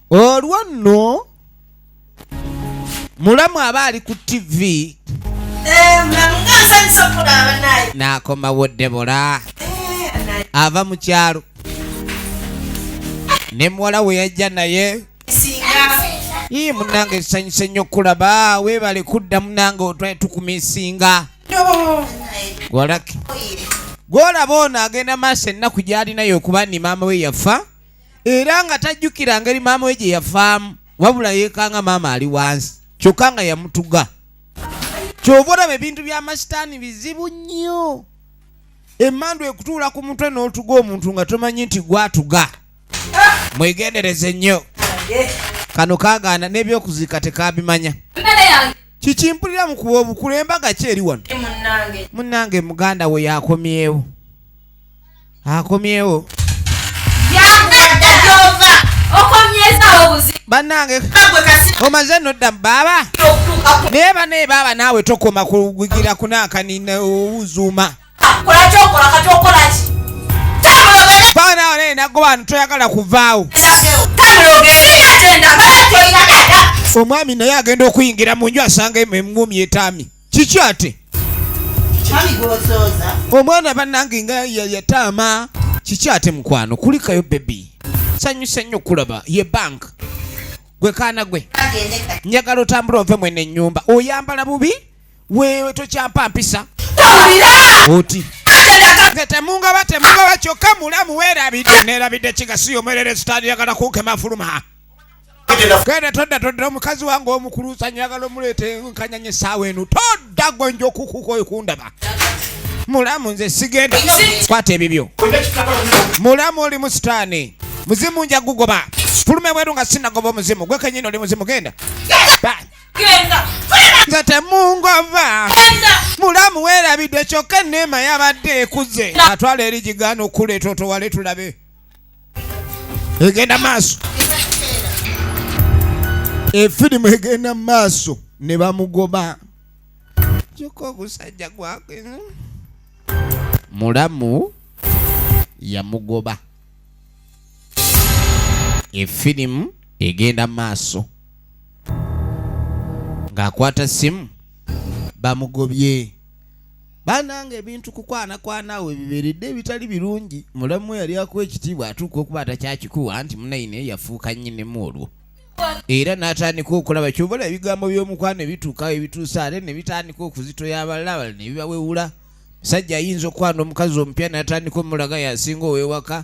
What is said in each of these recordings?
Olwo nno mulamu aba ali ku ttivi n'akomawo Debora ava mu kyalo ne muwala we yajja naye. Ii munange nsanyuse nnyo okulaba, weebale kudda munange, otwale tukumisinga. Gwalaki gwolaba ono agenda maaso ennaku gy'alinayo okuba ni maama we yafa era nga tajjukira ngeri maama we gye yafaamu, wabula yeekanga maama ali wansi kyokka nga yamutuga. Kyova olaba ebintu by'amasitaani bizibu nnyo, emmandu ekutuula ku mutwe n'otuga omuntu nga tomanyi nti gwatuga. Mwegendereze nnyo, kano kagaana n'ebyokuziika tekabimanya. Kikimpulira mu kuba obukulu embaga ki eri wano munnange? Muganda we yakomyewo, akomyewo bannange. Omaze nodda baaba naye banaye baaba naawe tokoma kugugira kunaakanina owuzuuma baana naye nagoba toyagala kuvaawo. Omwami naye agenda okuyingira mu nju asanga eŋŋumi etaami. Kiki ate omwana bannange nga yataama? Kiki ate mukwano? Kulikayo baby, sanyuse nnyo okulaba. Ye bank gwe kaana gwe, njagala otambula ove mwene ennyumba. Oyambala bubi wewe, tokyampa mpisa oti nze temungaba temungaba. Kyokka mulamu weerabidde, neerabidde kigasiyo omwerere. Sitaani yagala kunkema. Fuluma, genda, todda todda. Omukazi wange omukuluusa njagala omuleeta enkanyanya essaawa eno. Todda gwe, nja okukukoyo kundaba. Mulamu nze sigenda, kwata ebibyo. Mulamu oli mu sitaani, muzimu nja gugoba. Fuluma ebweru nga sinagoba omuzimu. Gwe kenyini oli muzimu, genda. Nze temungova. Mulamu weerabidde, kyokka enneema yabadde ekuze. Atwala eri gigaana okuleeta otowale tulabe egenda maaso. Efirimu egenda mu maaso ne bamugoba, kyokka ogusajja gwake mulamu yamugoba. Efirimu egenda maaso ng'akwata simu bamugobye. Banange, ebintu kukwanakwanaawo ebibeeredde ebitali birungi. Mulamu yali akuwa ekitiibwa atuuka okuba atakyakikuwa nti munaine yafuuka nnyinimu, olwo era n'atandika okulaba kyobala ebigambo by'omukwano ebituukawo ebituusa ate ne bitandika okuzitoya abalala, abalala ne bibawewula. Musajja ayinza okukwana omukazi omupya n'atandika omulaga yasinga ow'ewaka.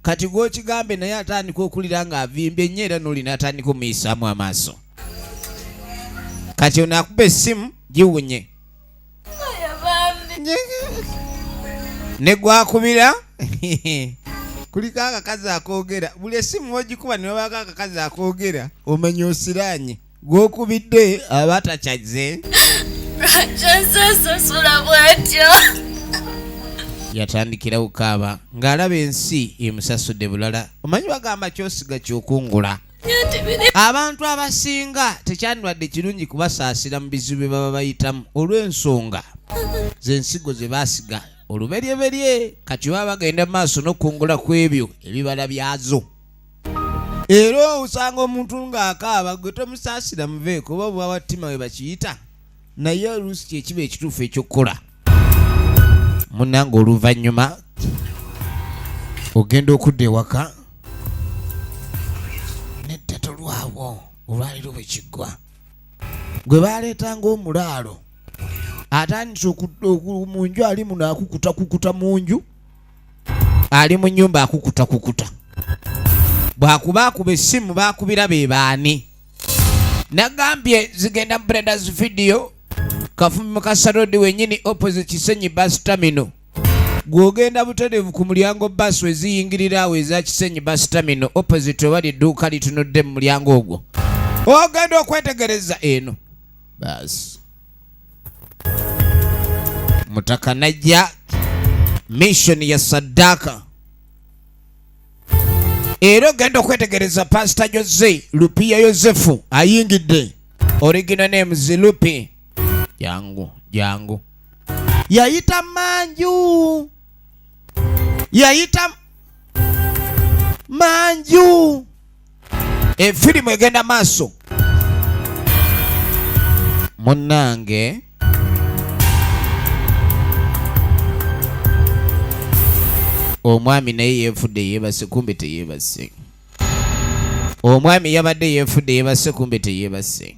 Kati gw'okigambe naye atandika okulira ng'avimbye nnyo, era n'oli n'atandika omuyisaamu amaaso. Kati ono akuba essimu giwunye ne gwakubira kuliko akakazi akoogera. Buli essimu wogikuba ne babaako akakazi akoogera, omanya osiraanye gwokubidde aba takyazze. Lwaki bwatyo? Yatandikirawo kaaba ng'alaba ensi emusasudde bulala. Omanyi bagamba kyosiga kyokungula. Abantu abasinga tekyandibadde kirungi kubasaasira mu bizibu bye baba bayitamu olw'ensonga z'ensigo ze baasiga oluberyeberye. Kati baba bagenda mu maaso n'okukungula ku ebyo ebibala byazo, era osanga omuntu ng'akaaba gwe tomusaasira, muveeko oba bwawattima we bakiyita, naye oluusi kyekiba ekituufu ekyokukola. Munnange, oluvannyuma ogenda okudda ewaka nedda tolwawo. Olwaliro bwe kiggwa, gwe baleetanga omulaalo atandise mu nju, ali muno akukutakukuta mu nju, ali mu nyumba akukutakukuta. Bwakuba akuba essimu bakubira be baani? Nagambye zigenda mu Brothers Video, Kafumbi Mukasa Road wenyini, opposite Kisenyi Bus Terminal. Gw'ogenda butereevu ku mulyango bus weziyingirira awo eza Kisenyi Bus Terminal, opposite owali edduuka litunudde mu mulyango ogwo, ogenda okwetegereza eno baasi. Mutaka najja mission ya saddaaka, era ogenda okwetegereza Pasita Jose Lupia Yosefu ayingidde. Original names Lupi. Jangu jangu, yayita manju, yayita manju. Efirimu egenda maaso munnange. Omwami naye yeefudde yeebase, kumbe teyeebase. Omwami yabadde yeefudde yeebase, kumbe teyeebase.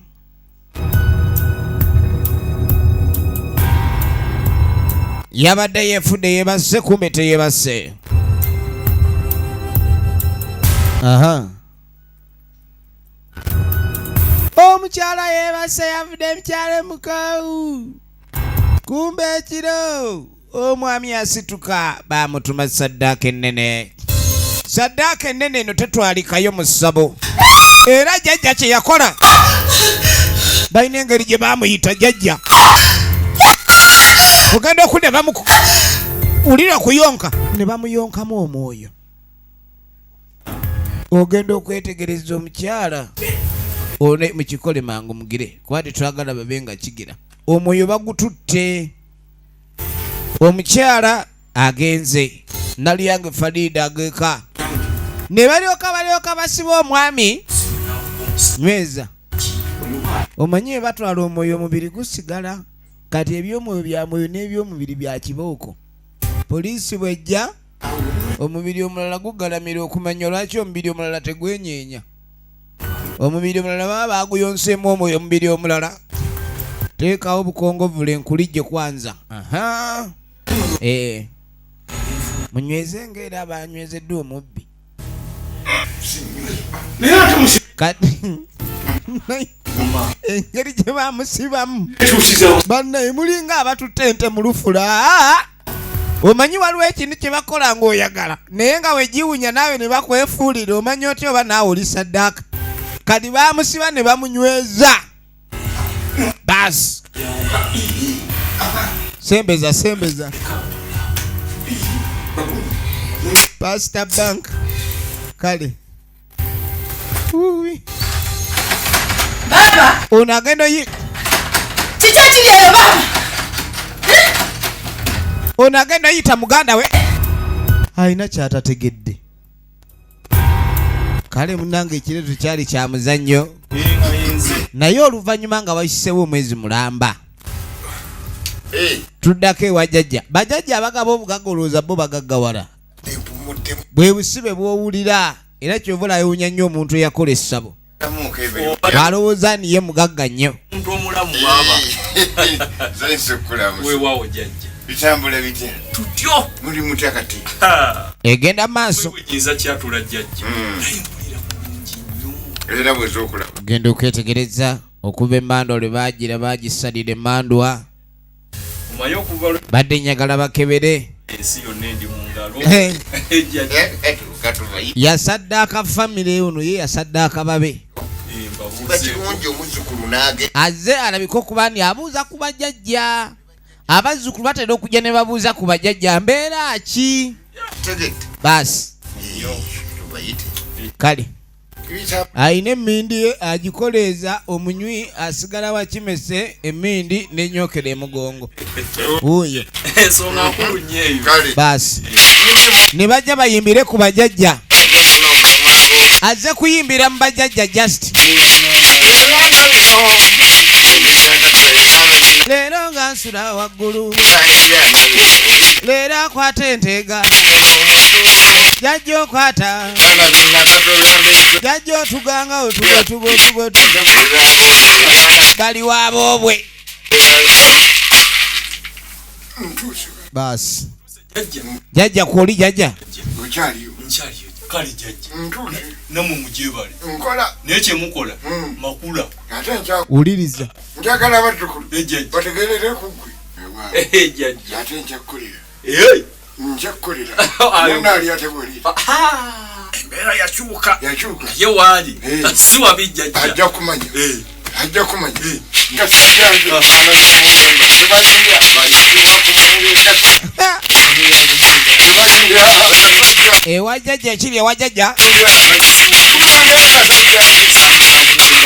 Yabadde yeefudde yeebase, kumbe teyeebase. Aha, omukyala yeebase, yavudde mukyalo mukaawu, kumbe ekiro omwami asituka bamutuma saddaaka ennene. Saddaaka ennene eno tetwalikayo mu ssabo, era jjajja kye yakola, balina engeri gye bamuyita jjajja ogenda okudda bamuwulira kuyonka ne bamuyonkamu omwoyo. Ogenda okwetegereza omukyala one mukikole mangu mugire, kuba tetwagala babe nga kigira omwoyo bagututte. Omukyala agenze Nalyange Farida ageka ne balyoka basiba omwami. Nyweza, omanyi batwala omwoyo, omubiri gusigala. Kati ebyomwoyo bya mwoyo n'ebyomubiri bya kibooko. Poliisi bwejja, omubiri omulala gugalamira okumanya lwaki omubiri omulala tegwenyeenya. Omubiri omulala baba baguyonseemu omwoyo. Omubiri omulala teekawo obukongovula enkulijje kwanza. Aha, eh. Munyweze ngaera banywezeddwa omubbi. Kati engeri gye bamusibamu, bannaye, mulinga abatutte ente mu lufula. Omanyi waliwo ekintu kye bakola ng'oyagala, naye nga wegiwunya naawe ne bakwefuulira, omanyi otya oba naawe oli saddaaka. Kati bamusiba ne bamunyweza. Baasi, sembeza, sembeza Pastor Bank. Kale. Uwi. Baba! Ono agenda yi Kiki ekiri eyo, baba? Ono agenda yita muganda we alina kyatategedde. Kale munange, ekireto kyali kya muzannyo, naye oluvannyuma nga wayiseewo omwezi mulamba, tuddako ewa jjajja. Bajjajja abagaba obugagga, olowooza bo bagaggawala? Bwe busibe bw'owulira, era kyova olayewunya nnyo omuntu eyakola essabo, alowooza niye mugagga nnyo. Omuntu omulamu, baaba. Weewaawo, jjajja. Bitambula bitya? Tutyo. Muli mutya kati? Egenda maaso. Nyinza kyatula, jjajja, naye mpulira bulungi nnyo. Era bweza okulaba. Genda okwetegereza okuva emandwa lwe bagira bagisalira emandwa. Omanyi okuva lwe Badde njagala bakebere. Ensi yonna endi mu ngalo. Jjajja. Katuvayi. Yasaddaaka famire ono, ye yasaddaaka babe. Kiba Mbabuuzeeko. kirungi omuzzukulu n'age Azze alabika okuba nti abuuza ku bajjajja. Abazzukulu batera okujja ne babuuza ku bajjajja, mbeera ki? Tegedde. Baasi. Tubayite. Kale. Bita- Ayina emmindi ye agikoleeza, omunywi asigala wakimese emmindi nenyokera emugongo wuuyo. Ensonga nkulu nnyo eyo. Kale. Baasi, ne bajja bayimbire ku bajjajja. Azze kuyimbira mu bajjajja just leero nga nsula waggulu, leero akwata enteega, jjajja okwata, jjajja otuganga, otuga otuga otuga otuga bali waboobwe. Baasi. Jjajja. Jjajja kwoli, jjajja. Okyaliyo? Nkyaliyo. Kale jjajja. Ntuuse. Nammwe mugyebale. Nkola. Naye kyemukola makula. Ate nkya Wuliriza. Njagala abazzukulu Jjajja. bategerere ku ggwe. Jjajja. Ate nkyakukolera. Hey! Nkyakukolera. Ayo. Munna ali ate bwoli. Embeera yakyuka. Yakyuka. Ye waali. Si wabi, jjajja. Ajja kumanya. Ajja kumanya nga sijjanze. Tebayimbya. Tebayimbya. Ewa jjajja, ekiri ewa jjajja,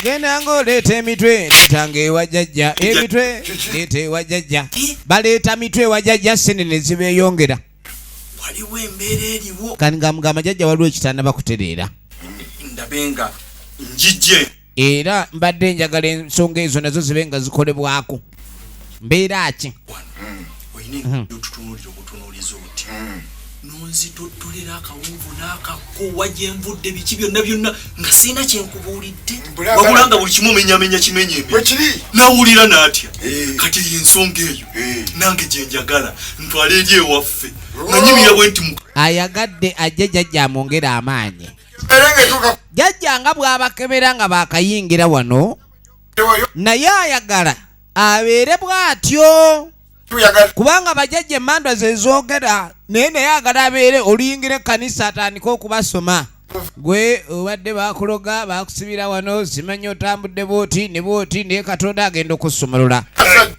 genda ngaoleeta emitwe, leetanga ewa jjajja emitwe, leeta ewa jjajja. Baleeta mitwe ewa jjajja, sente ne zibeeyongera. Waliwo embeera eriwo. Kati nga mugamba, jjajja, waliwo ekitanda bakutereera. Ndabe nga Njijje. Era mbadde njagala ensonga ezo nazo zibe nga zikolebwako. Mbeera ki? Olina otutunuulira obutunuulizi oti nonzitottolera akawunvu n'akakko wa gye nvudde, biki byonna byonna nga sirina kyenkubuulidde, wabula nga buli kimu omenyamenya kimenye embe. Bwekiri. Nawulira n'atya. Eh. Kati eyo ensonga eyo Eh. nange gye njagala ntwale eri ewaffe nga nyimira bwe nti Ayagadde ajje jjajja amwongere amaanyi. Era ng'etuuka Jjajja nga bw'abakebera nga baakayingira wano, ewayo. Naye ayagala abeere bw'atyo. Tuyagala. Kubanga bajjajja emmandwa ze zoogera, naye ayagala abeere oluyingira ekkanisa atandike okubasoma. Gwe obadde bakuloga, bakusibira wano, simanyi otambudde bwoti ne bwoti, naye Katonda agenda okusumulula.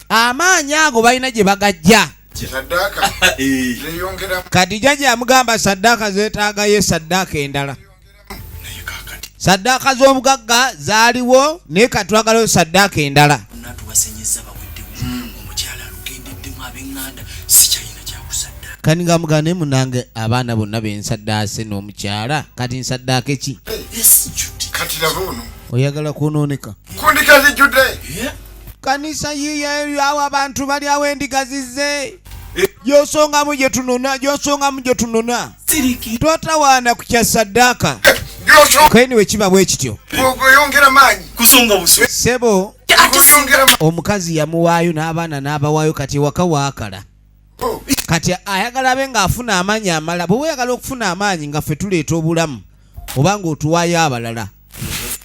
Amaanyi ago balina gye bagajja. Saddaaka zeyongeramu. Kati jjajja amugamba saddaaka zeetaagayo saddaaka endala. Naye kaakati Saddaaka z'obugagga zaaliwo, naye katwagalayo saddaaka endala. Bonna tubasenyeza baweddemu, omukyala alugendeddemu, ab'eŋŋanda, sikyalina kyakusaddaaka. Kani nga mugamba, naye munange abaana bonna bensaddaase n'omukyala, kati nsaddaaka ki? Esijjudde. Kati laba ono. Oyagala kwonooneka. Kundika zijjudde. Kanisa yiye awo, abantu bali awo, endiga zizze, gyosongamu gye tunona, gyosongamu gye tunona. Siriki. Totawaana ku kya saddaaka. Gyosonga. Kweni we kiba bwe kityo. Oyongera maanyi. Kusonga buso. Sebo. Oyongera maanyi. Omukazi yamuwaayo n'abaana n'abawaayo, kati waka waakala. Kati ayagala abe ng'afuna amaanyi amala. Bwe weyagala okufuna amaanyi nga ffe tuleeta obulamu oba ng'otuwaayo abalala,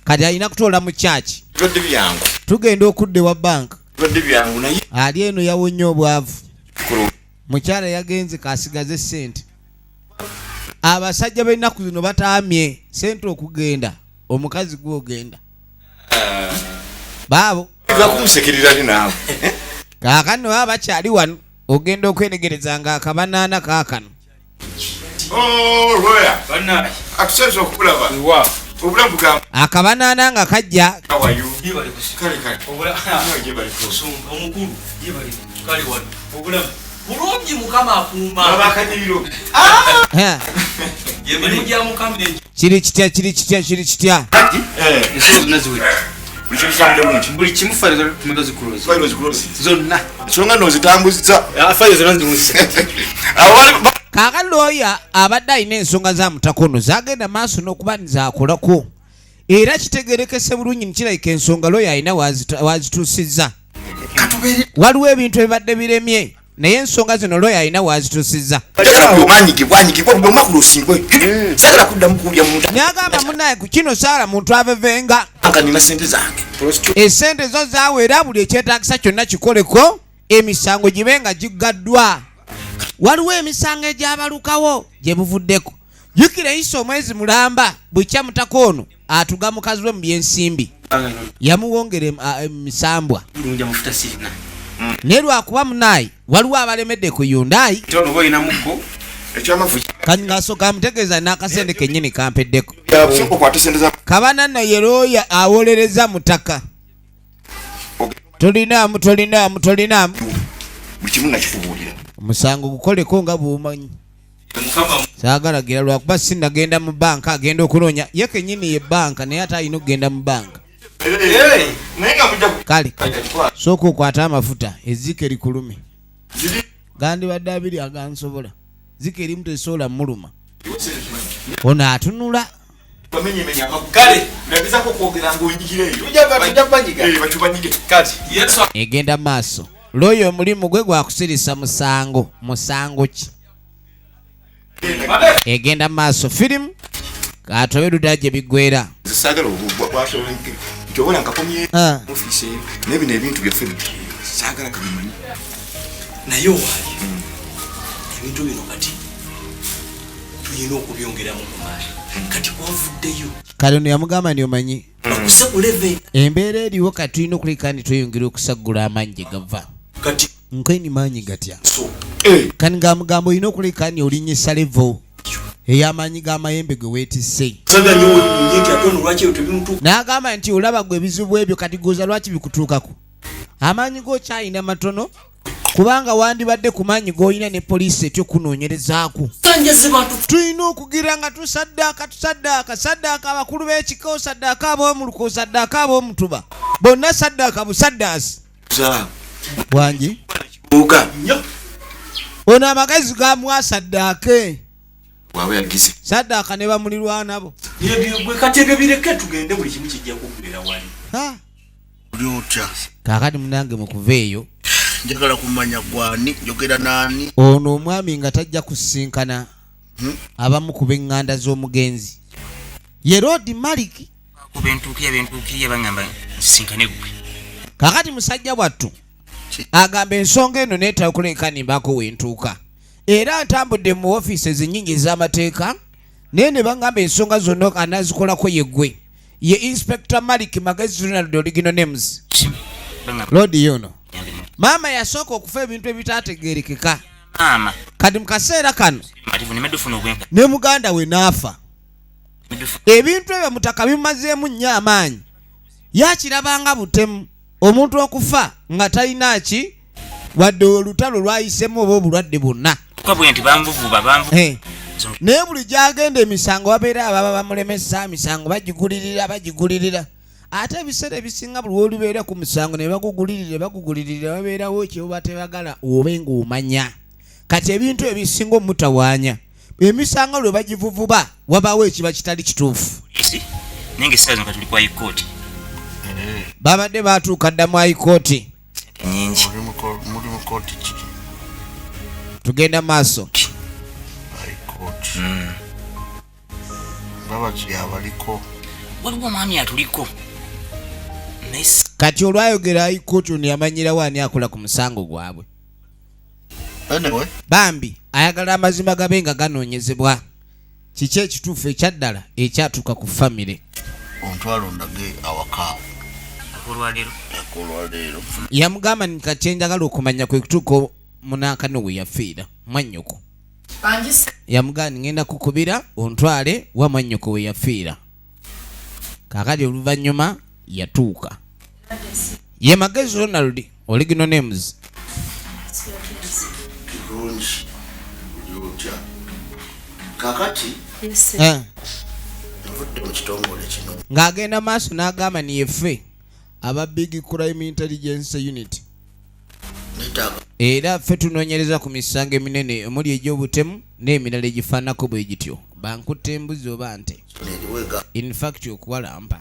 kati alina kutoola mu kyaki. Tubadde byangu. Tugenda okudda ewa banka. Tubadde byangu naye. Ali eno yawonye obwavu. Kulu. Mukyala yagenze kasigaze sente. Abasajja b'ennaku zino bataamye sente okugenda, omukazi gwogenda baabo. Lwakumusekerera li naawe. Kaakano baba bakyali wano, ogenda okwenegereza nga akabanaana kaakano. Oh, lawyer. Bannaye. Atusaze okulaba. Wa. Obulamu bugamba. Akabanaana nga kajja. How are you? Yebale kusi. Kale kale. Obula. Gye bali ku. Osumba omukulu. Yebale. Kale wano. Obulamu. Bulungi, Mukama akuuma. Baba akanyiriro. Ha, Emirimu gya Mukama egyo. Kiri kitya, kiri kitya, kiri kitya? Eh. Ensonga zonna ziwedde. Buli kintu kitambudde bulungi. Buli kimu, fayiro tumeka zikuloza. Fayiro zikulozi. Zonna. Ensonga nno ozitambuzza. Ah, fayiro zonna zimuze. Abo bali Kaakati looya abadde alina ensonga za mutakono zagenda maaso n'okuba nzakolako, era kitegerekese bulungi nikirabika ensonga looya alina wazituusizza. Waliwo ebintu ebibadde biremye, naye ensonga zino looya alina wazituusizza. Njagala buli omanyigibwa anyigibwa, buli omu akulosingwe. Saagala kuddamu kuwulya muntu. N'agamba, munaye ku kino saala muntu avevenga. Anka nina sente zange. Esente zo zaawera, buli ekyetaagisa kyonna kikoleko, emisango gibe nga giggaddwa. Waliwo emisango egyabalukawo gye buvuddeko. Jjukira eyisa omwezi mulamba bukya mutaka ono atuga mukazi we mu byensimbi, yamuwongera emisambwa. Bulungi, amafuta sirina. Naye lwakuba munaayi waliwo abalemedde ku Hyundai. Tono oba olinamuko. Ekyamafuta. Kati ng'asooka amutegeeza n'akasente kennyini kampeddeko. Sooka okwate sente za Kabana nno ye looya awolereza mutaka. Tolinaamu, tolinaamu, tolinaamu. Buli kimu nakikubuulira. Omusango gukoleko nga bw'omanyi. Mukama. Saagalagira lwakuba sinagenda mu banka, agenda okunoonya ye kennyini ye banka, naye ate alina okugenda mu banka. Naye nga mujja Kale sooka okwate amafuta, ezziike likulume. Ziri. Gandibadde abiri agansobola, zika erimu tesobola muluma. Ono atunula. Bamenyemenya amagulu. Kale. Nagezako okwogera ng'onyigira eyo. Tujja banyiga. Eh, batubanyige. Kati. Yesu. Egenda maaso. Looyo omulimu gwe gwakusirisa musango. Musango ki? Egenda maaso firimu katobe ludda gye biggwera. Nze saagala nti obola nkakomye Ah. ofiisi eyo, naye bino ebintu byaffe saagala kabimanyi. Naye owaayo ebintu bino kati tulina okubyongeramu ku maanyi, kati kwavuddeyo. Kale ono yamugamba nti omanyi Bakuse ku level. Embeera eriwo kati tulina okuleka nti tweyongera okusaggula amaanyi gye gava. Kati Nkweni maanyi gatya? So Kani ng'amugamba olina okuleka ni olinyisa level ey'amaanyi g'amayembe ge weetisse. Saga nyo nti ate ono lwaki ebyo tebimutuuka? N'agamba nti olaba gwe ebizibu ebyo kati goza lwaki bikutuukako, amaanyi g'okyalina matono. Kubanga wandibadde ku maanyi g'olina ne poliisi etyo kunoonyerezaako. Tulina okugira nga tusaddaaka, tusaddaaka, saddaaka abakulu b'ekika, osaddaaka ab'omuluka, osaddaaka ab'omutuba, bonna saddaaka busaddaasi. Bwangi ono amagezi gamuwa saddaake. Waba yagize. Saddaaka ne bamulirwana bo. Kati ebyo bireke tugende, buli kimu kijja kuggwera wali. Oli otya? Kaakati munange mu kuva eyo Njagala kumanya gwani njogera naani. Ono omwami nga tajja kusisinkana abamu ku b'eŋŋanda z'omugenzi ye Lord Maliki. Kubentuukira bentuukirira bagamba nsisinkane gwe. Kaakati musajja wattu agamba ensonga eno neetaaga kuleka nimbaako wentuuka, era ntambudde mu ofiisi nyingi ez'amateeka, naye ne baŋŋamba ensonga zonna anazikolako yeggwe, ye Inspector Malik Magezi Ronald, original names. Lord yono maama yasooka okufa ebintu ebitaategeerekeka. Maama. Kati mu kaseera kano Mativu ne medufuna obwenka. ne muganda we n'afa. Ebintu ebyo mutaka bimazeemu nnyo amaanyi, yakirabanga butemu omuntu okufa nga talina ki wadde olutalo lwayisemu oba obulwadde bwonna. Kwa nti banvuvuba banvu. Naye buli gyagenda emisango wabeera ababa bamulemesa emisango, bagigulirira, bagigulirira. Ate ebiseera ebisinga buli wolubeera ku musango ne bagugulirira, bagugulirira, babeerawo kyoba tebagala obe ng'omanya. Kati ebintu ebisinga omutawaanya, emisango lwe bagivuvuba wabaawo ekiba kitali kituufu. Polisi naye nga essaawa zino katuli kwa kooti. Babadde batuuka dda mu ayikooti. Nyingi. Muli mu kooti kiki? Tugenda maaso. Kooti Mbabazi abaliko. Waliwo omwami atuliko naye Kati olwayogera ayikooti, ono yamanyirawo ani akola ku musango gwabwe. Anyway. Bambi ayagala amazima gabe nga ganoonyezebwa, kiki ekituufu ekyaddala ekyatuuka ku famire. Ontwala ondage awaka. Olwaleero. Olwaleero. Yamugamba nti kati kyenjagala okumanya kwe kutuuka munankano we yafiira mwannyoko. Yamugamba nti ngenda kukubira ontwale wa mwannyoko we yafiira. Kaakati oluvannyuma yatuuka ye Magezi Ronald, original names. Bulungi, oli otya? Kakati nvudde mu kitongole kino. Ng'agenda maaso n'agamba ni yeffe aba Big Crime Intelligence Unit. Netaaga Era ffe tunoonyereza ku misango eminene omuli egy'obutemu n'emirala egifaanako bwe gityo, bankutta embuzi oba nte. Neriwega. In fact okuwalampa.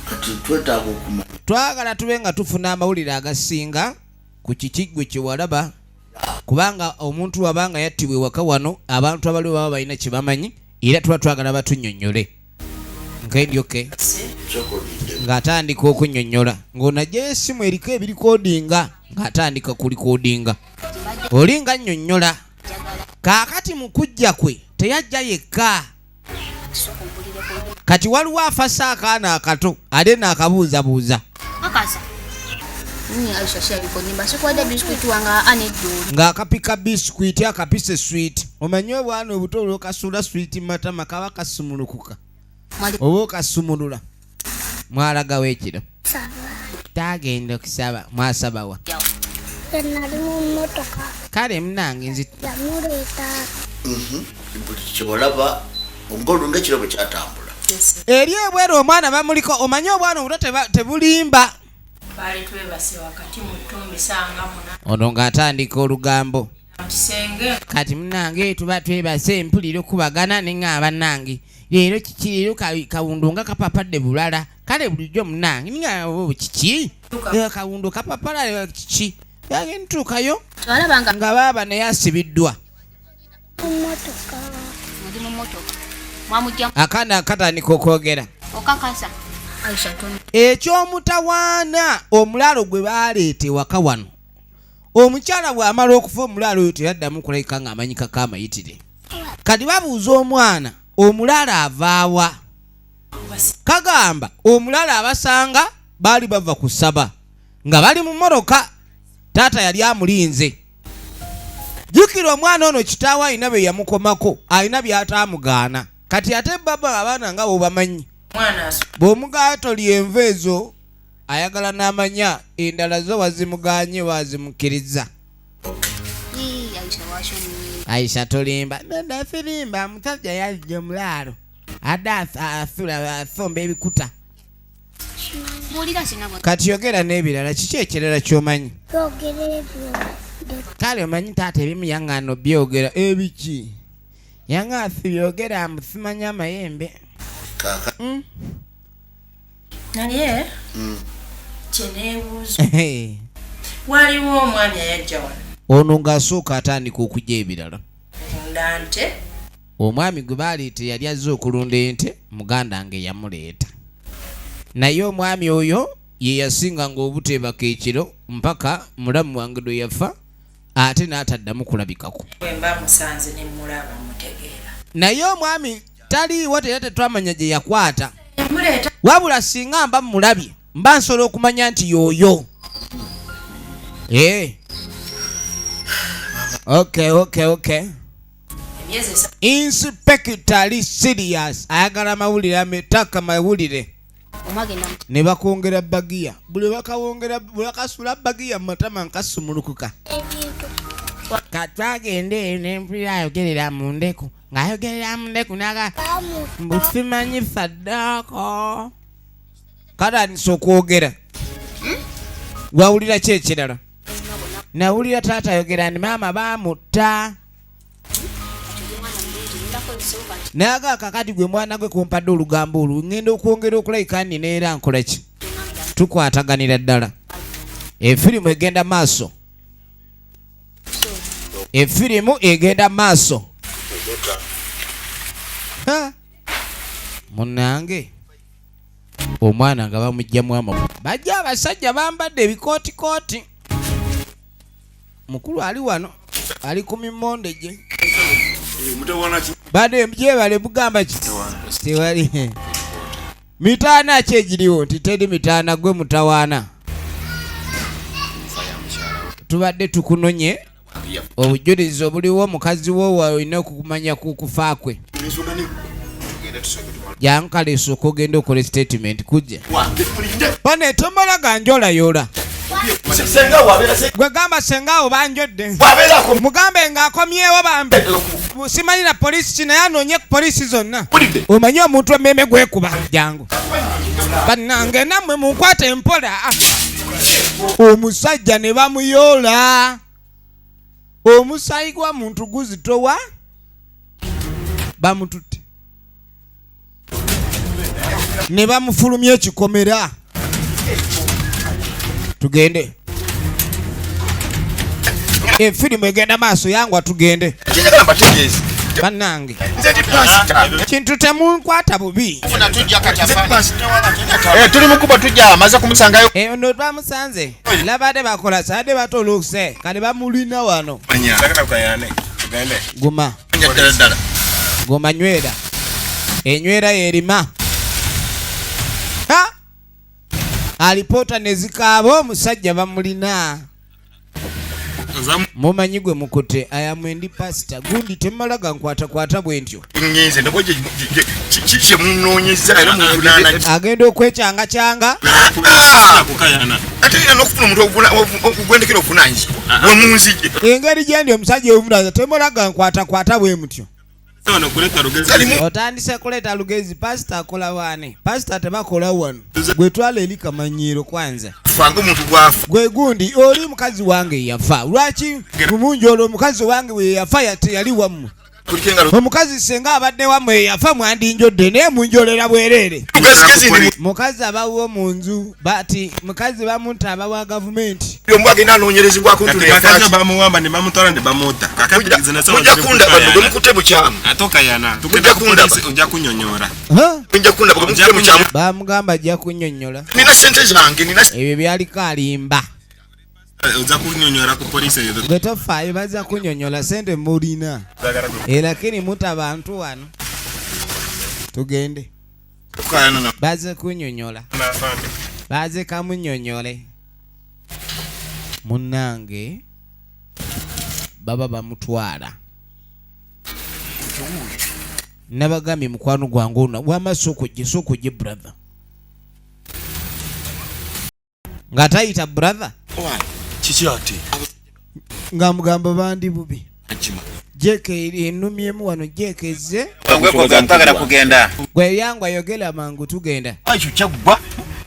Kati twetaaga okumanya Twagala tube nga tufuna amawulire agasinga ku kiki gwe kyewalaba, kubanga omuntu wabanga yattibwa ewaka wano, abantu abaliwo baba balina kye bamanyi, era tuba twagala batunnyonnyole nkaidyoke. Kyokolidde. Ng'atandika okunnyonnyola ng'onajjayo essimu eriko ebirikodinga, ng'atandika kulikodinga oli nga nnyonnyola. Kaakati mu kujja kwe teyajja yekka. Kati waliwo afasa akaana akato ate naakabuuzabuuza. Akasa. Aisha sirabika onyimba, sikuwadde bisikuiti wange anedda oli. Ng'akapika bisikuiti, akapise swiiti. Omanye obwana obuto olwokasuula swiiti mu matama kaba kasumulukuka. Mwali- Oba okasumulula. Mwalagawo ekiro tagenda okusaba, mwasabawa? Nali mu mmotoka. Kale munange nzi Yamuleeta. Buli kyolaba ngolwo ngaekiro bwe kyatambula. Eri ebweru omwana bamuliko. Omanye obwana obuto tebulimba. Baali twebase wakati mu ttumbi sanga 8. Ono ng'atandika olugambo. Mu kisenge. Kati munange tuba twebase, mpulira okubagana neŋŋamba, nange leero kiki leero kawundu nga kapapadde bulala. Kale bulijjo munange ninga kiki? Kawundu kapapala kiki? Yange ntuukayo Twalaba nga nga baaba naye asibiddwa. Mu mmotoka. Muli mu mmotoka. Mwamujja Akaana akatandika okwogera. Okakasa. Aisha toni. Ekyomutawaana, omulaalo gwe baleeta ewaka wano, omukyala bw'amala okufa, omulaalo oyo teyaddamu kulabika ng'amanyikako amayitire. Kati babuuza omwana, omulaalo avaawa? Kagamba omulaalo abasanga baali bava kusaba nga bali mu mmotoka, taata yali amulinze. Jjukira omwana ono kitaawe alina bye yamukomako, alina by'ataamugaana. Kati ate baba abaana nga bwebamanyi, Omwana bw'omugaana tolya enva ezo. Ayagala n'amanya endala zo wazimuganye wazimukkiriza. Ii, Aisha lwaki onnimba? Aisha tolimba. Nenda sirimba, musajja yajja omulaalo adde asula asomba ebikuta. Buulira singa bwe Kati yogera n'ebirala, kiki ekirala ky'omanyi? Byogera ebyo. Kale omanyi taata ebimu yaŋŋaana obyogera ebiki? Yaŋŋaana sibyogera mbu simanyi amayembe. Kaka. Naye kyeneebuuza, waliwo omwami ayajja wano Ono ng'asooka atandika okujja ebirala. Tunda nte. Omwami gwe baleeta yali azze okulunda ente, muganda nge yamuleeta. Naye omwami oyo ye yasinganga obuteebaka ekiro mpaka mulamu wange lwe yafa ate n'ataddamu kulabikako. Bwe mba musanze ne mulaba mutegeera. Naye omwami taliiwo era tetwamanya gye yakwata. Muleeta. Wabula singa mba mulabye mba nsobola okumanya nti y'oyo. Okay, okay, okay. Emyezi 3. Inspector ali serious, ayagala mawulire ametaka mawulire. Omwagenda mu Ne bakwongera bagiya, buli bakawongera buli bakasula bagiya mu matama nkasumulukuka. Ebintu. Katwagende eyo nempulira ayogerera mu ndeku, ng'ayogerera mu ndeku naga Bamu. mbu simanyi saddaako. Katandise okwogera. Wawulira ki ekirala? Nawulira taata ayogera nti maama baamutta. Kati oli mwana mulungi, lindako ebisoboka nti Naga kakati gwe mwana gwe kumpadde olugambo olwo, ŋŋenda okwongera okulayika nina era nkola ki? Tukwataganira ddala. Efirimu egenda maaso. Efirimu egenda maaso. Ha! Munnange omwana nga bamuggyamu amagulu. Bajja abasajja bambadde ebikootikooti. Mukulu ali wano ali ku mimonde gye. Bade gyebale bugamba ki? Tewali. Mitaana ki egiriwo nti teri mitaana gwe mutawaana. Tubadde tukunonye obujulizi obuliwo mukazi wo olina okumanya ku kufa kwe. Jangu kale sooka ogende okole statement kujja. Bane tomala ganjolayola. Senga wabeera Gwe gamba senga awo banjodde. wabeerako. Mugambe ng'akomyewo bambi. Simanyi na poliisi ki naye anoonye ku poliisi zonna. Mpulidde. Omanyi omuntu emmeeme gwekuba. Jangu. Bannange nammwe munkwate empola. Omusajja ne bamuyoola. Omusaayi gwa muntu guzitowa. Bamututte. Ne bamufulumya ekikomera. Tugende. Efirimu egenda maaso yangwa tugende. Kyenjagala mbategeeze. Bannange. Nze ndi pasita. Kintu temunkwata bubi. Tuli mukuba tujja amaze kumusangayo. Ono twamusanze. Labadde bakola sadde batolukuse kale bamulina wano. Guma. Ddala ddala. Guma nywera. Enywera yerima. Ha! Alipoota ne zikaaba omusajja bamulina. Mumanyi gwe mukutte ayamwe ndi pasita gundi temumala gankwatakwata bwe ntyo. Ngenze ndabwa kye munoonyeza era munvunaana ki? Agenda okwecyangacyanga. Ate era n'okufuna omuntu ogwendekera obuvunaanyizibwa we munzije. Engeri gye ndi omusajja obuvunaanyizibwa temumala gankwatakwata bwe mutyo. Otandise kuleeta lugezi pasita akola waani? Pasita tebakola wano. Gwe twala eri kamanyiiro kwanza. Fanga omuntu bw'afa. Gwe gundi oli mukazi wange yafa. Lwaki mumunjola omukazi wange bwe yafa teyali wammwe? Kuliko engalo. Omukazi singa abadde wammwe yafa mwandinjodde naye munjolera bwereere. Lugezigezi ndi Mukazi abawo mu nzu bati mukazi bamunta abawa gavumenti. omu agenda anoonyerezebwako nti Kati yafa ki. bamuwamba ne bamutwala ne bamutta. Kakati nze nasaba Mujja nzire kundaba kukayana. gwe mukutte bukyamu. Ate okayana. Mujja Tugenda ku kundaba. poliisi ojja kunnyonnyola. Ha? Mujja kundaba gwe mukutte bukyamu. Bamugamba ajja kunnyonnyola. Nina ssente zange nina Ebyo byaliko alimba. Ojja kunnyonnyola ku poliisi eyo. Gwe tofaayo bazza kunnyonnyola ssente mulina. Lakini mutta bantu wano. Tugende. kukayana na. Bazze kunnyonnyola. Bazze kamunnyonnyole. Munnange baba bamutwala. Nabagambye mukwano gwange ono wamma sooka ojje sooka ojje brother. Nga tayita brother. Kiki ate? Nga mugamba bandi bubi. Jeke enumyemu wano jeke ezze. Gwe yangu ayogera mangu tugenda.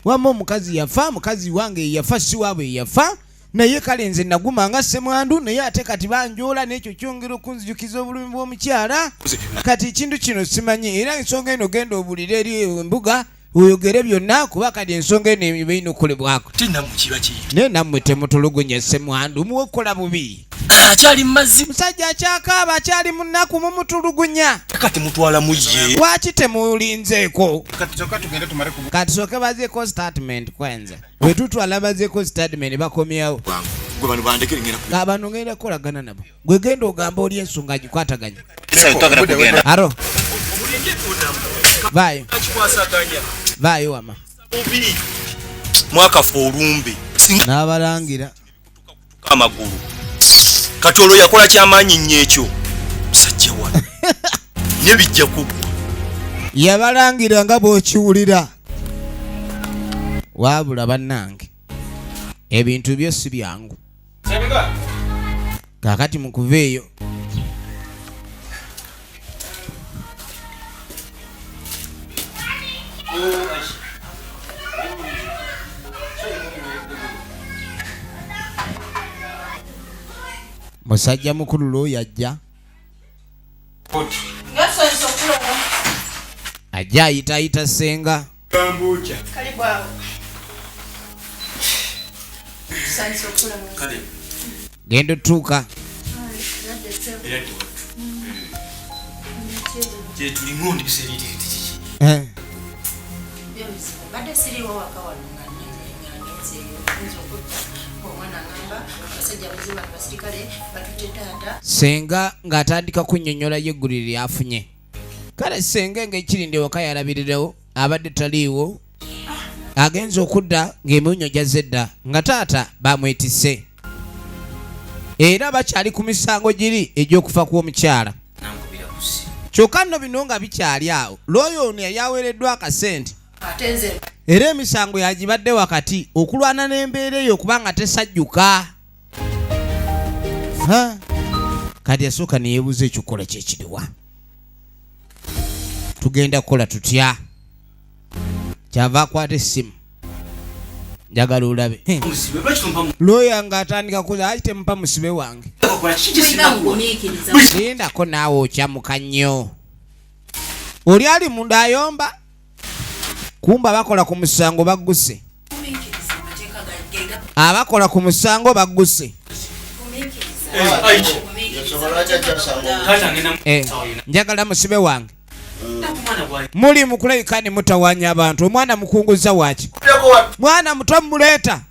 Wamma omukazi yafa, mukazi wange yafa, si waabwe yafa. Naye kale nze naguma nga ssemwandu, naye ate kati banjoola n'ekyo kyongera okunzijukiza obulumi bw'omukyala. Kati ekintu kino simanyi, era ensonga eno genda obulire eri embuga oyogere byonna, kuba kati ensonga eno eba erina okukolebwako. Naye nammwe temutulugunya ssemwandu, muwe okukola bubi. Akyali mu mazzi. Musajja akyakaaba, akyali mu nnaku, mumutulugunya. Kati mutwala mu ye. Lwaki temulinzeeko? Kati sooke bazeeko statement kwanza. Bwe tutwala bazeeko statement bakomyawo. Gwe bano bandekere ngenda ku- Abantu ngenda kukolagana nabo. Gwe genda ogamba oli ensonga agikwataganya. Aro. Vaayo. Vaayo wama. Mwakafa olumbe. Singa N'abalangira. amagulu. Kati olwo yakola kyamaanyi nnyo ekyo. Musajja wa. Ne bijja kuggwa. Yabalangira nga bw'okiwulira. Wabula bannange ebintu byo si byangu. Kaakati mu kuva eyo musajja mukulu looya ajja ajja ayitaayita ssenga. Genda otuuka. Ssenga ng'atandika kunnyonnyola y'eggulire lyafunye. Kale ssenga ng'ekirinde waka yalabirirewo, abadde taliiwo. Agenze okudda ng'emiwunyo gyazze dda nga taata bamwetisse. Era bakyali ku misango giri egy'okufa kw'omukyala. Kyokka nno bino nga bikyali awo, looya ono yali aweereddwa akasente. Era emisango yagibadde wakati okulwana n'embeera eyo kubanga tesajjuka. Kati yasooka ne yeebuuza ekyokukola kye kiriwa. Tugenda kukola tutya? Kyava akwata essimu. Njagala olabe. Looya ng'atandika kuza, ati temupa musibe wange. Lindako naawe okyamuka nnyo. Oli ali munda ayomba. Kumba bakola ku musango bagguse. Abakola ku musango bagguse. Njagala musibe wange. Muli mu kulabika ne mutawaanya abantu. Omwana mukunguza waaki? Mwana muto mmuleeta.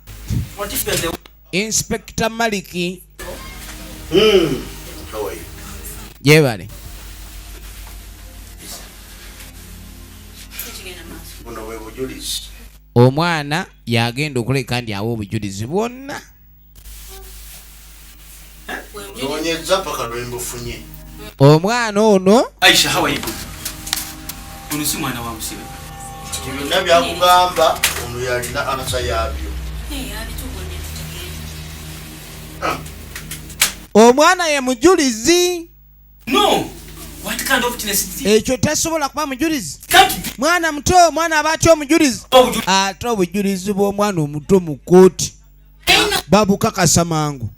Inspector Maliki. Yebale. Omwana yagenda okulabika nti awa obujulizi bwonna. Noonyezza paka lwe mbufunye. Omwana ono Aisha, how are you? Ono si mwana wa musibe. Byonna byakugamba ono yalina ansa yaabyo. Omwana ye mujulizi. No. What kind of witness is this? Ekyo tasobola kuba mujulizi. Mwana muto, omwana aba atya omujulizi? Ate obujulizi bw'omwana omuto mu kkooti babukakasa mangu.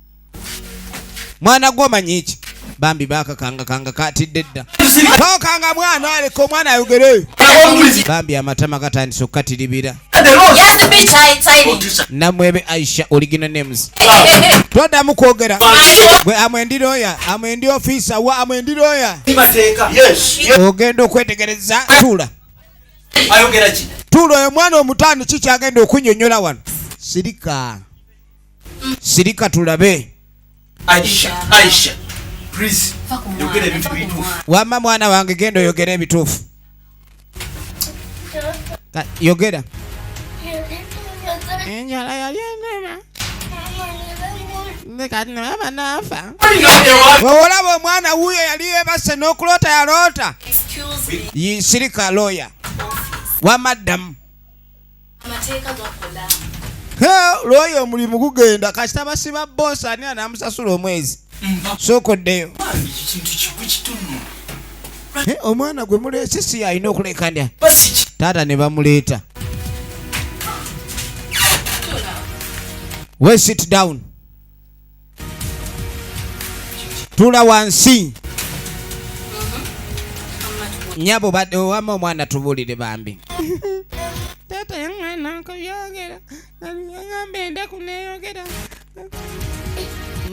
Mwana gw'omanyi ki? Bambi baakakangakanga kaatidde dda. Tokanga mwana, aleka omwana ayogere. Bambi amatama gatandise okukatiribira. Namwebe Aisha original names. Toddamu kwogera. Gwe amwendi lawyer, amwendi officer, wa amwendi lawyer. Yes. Ogenda okwetegereza tuula. Ayogera ki? Tuula oyo mwana omutaano ki kyagenda okunnyonnyola wano? Sirika. Sirika tulabe. Aisha, Aisha. Please. Yogera ebintu bituufu. Wamma mwana wange genda oyogere ebituufu. Yogera. Enjala yali ennema. Nze kati ne baba naafa. Olaba omwana wuuyo yali yeebase n'okuloota yaloota. Sirika lawyer. Wamma ddamu. Amateeka gakola. Lwoyo omulimu gugenda kasita basiba boss, ani anamusasula omwezi? Sooka oddeyo. Kintu kibu kitono. Omwana gwe muleese si alina okuleka ndya taata ne bamuleeta. We sit down, tuula wansi nyabo. Badde owama omwana, tubuulire bambi. Taata yaŋŋaana nkubyogera, yaŋŋamba endeku neeyogera,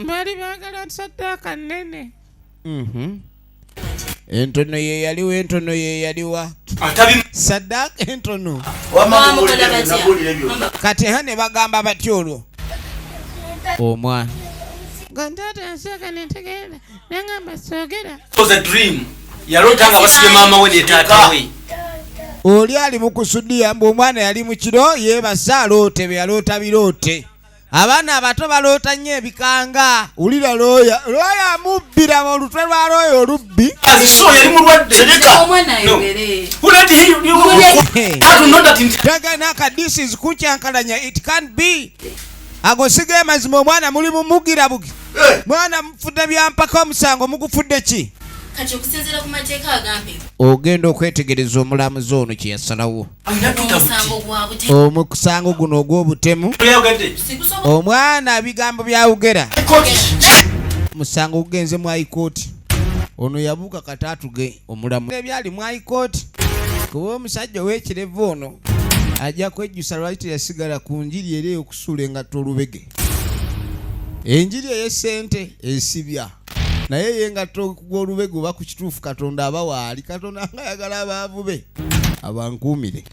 baali baagala saddaaka nnene. Entono ye yaliwa, entono ye yaliwa, saddaaka entono. Kati ha ne bagamba batya olwo omwana nga taata yansooka nentegeera, naŋŋamba soogera. Was a dream. Yaloota nga basibye maama we ne taata we. Oli ali mu kusudiya mbu omwana yali mu kiro yeebasa aloote bye yaloota biroote. Abaana abato baloota nnyo ebikanga. Wulira looya, looya amubbira olutwe lwa looya olubbi. So yali mulwadde. Omwana ayogere. Taganaka, this is kukyankalanya, it can't be. Ago si ge mazima. Omwana muli mumugira bugi, mwana mufudde byampaka, omusango mugufudde ki? Kati okusinziira ku mateeka agambe Ogenda okwetegereza omulamuzi ono kye yasalawo. Omusango gwa butemu. Omusango guno ogw'obutemu, Sigusobola. omwana ebigambo byawugera, musango gugenze mu High Court. Ono yabuuka kataatuge omulamu ebyali mu High Court, kuba omusajja ow'ekirevu ono ajja kwejjusa lwaki teyasigala ku njiri eri ey'okusuula engatto olubege. Enjiri ey'essente esibya, naye ey'engatto okugwa olubege oba ku kituufu Katonda aba waali. Katonda nga ayagala abaavu be abankuumire.